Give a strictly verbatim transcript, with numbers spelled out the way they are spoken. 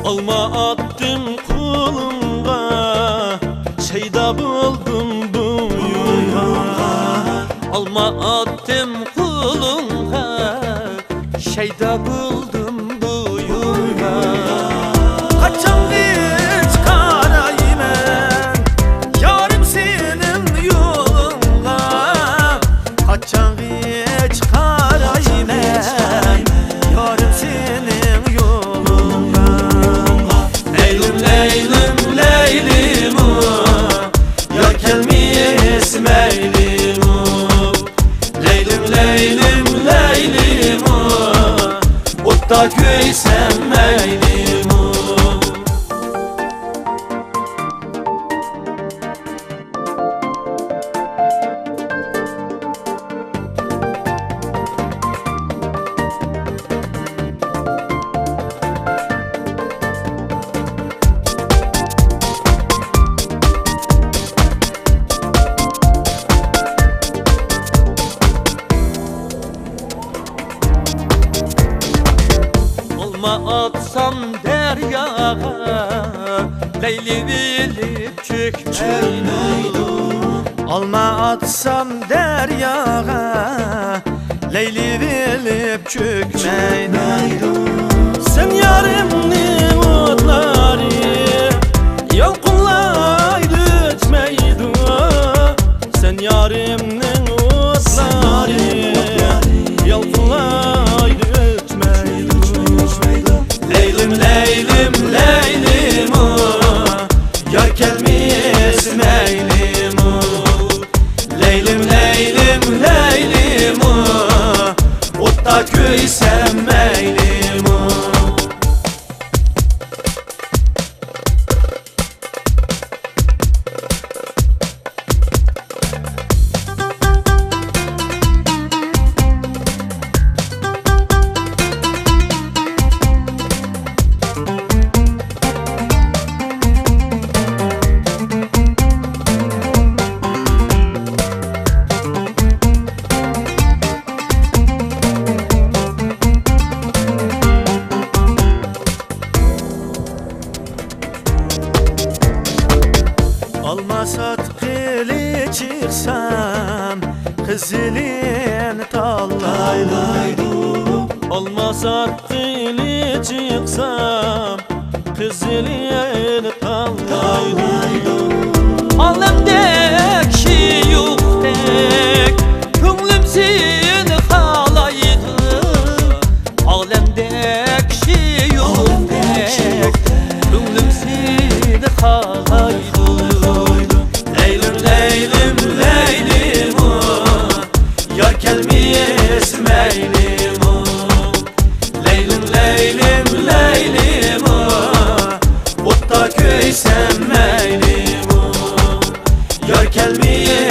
ئالما ئاتتىم قولۇڭغا، شەيدا بولدۇم بويۇڭغا. ئالما ئاتتىم قولۇڭغا، شەيدا بولدۇم بويۇڭغا. قاچانغىچە قارايمەن، يارىم، سېنىڭ يولۇڭغا؟ قاچانغىچە قارايمەن، يارىم، سېنىڭ يولۇڭغا؟ لەيلىم، لەيلىم، لەيلىمۇ، يار كەلمىسە مەيلىمۇ. لەيلىم، لەيلىم، لەيلىمۇ، ئوتتا كۆيسەم مەيلىمۇ. ئالما ئاتسام دەرياغا، لەيلى بىلىپ چۆكمەيدۇ. ئالما ئاتسام دەرياغا، لەيلى بىلىپ چۆكمەيدۇ. سەن يارىمنىڭ ئوتلىرى، يالقۇنلايدۇ، ئۆچمەيدۇ. سەن يارىمنىڭ ئوتلىرى، يالقۇنلايدۇ، ئۆچمەيدۇ. لەيلىم، لەيلىم، لەيلىمۇ، يار كەلمىسە مەيلىمۇ. لەيلىم، لەيلىم، لەيلىمۇ، ئوتتا كۆيسەم مەيلىمۇ. ئالما ساتقىلى چىقسام، قىزىلىنى تاللايدۇ. ئالما ساتقىلى چىقسام، قىزىلىنى تاللايدۇ. ئالەمدە كىشى يوقتەك، كۆڭلۈم سېنى خالايدۇ. ئالەمدە كىشى يوقتەك، كۆڭلۈم سېنى خالايدۇ. لەيلىم، لەيلىم، لەيلىمۇ، يار كەلمىسە مەيلىمۇ. لەيلىم، لەيلىم، لەيلىمۇ، ئوتتا كۆيسەم مەيلىمۇ. يار كەلمىسە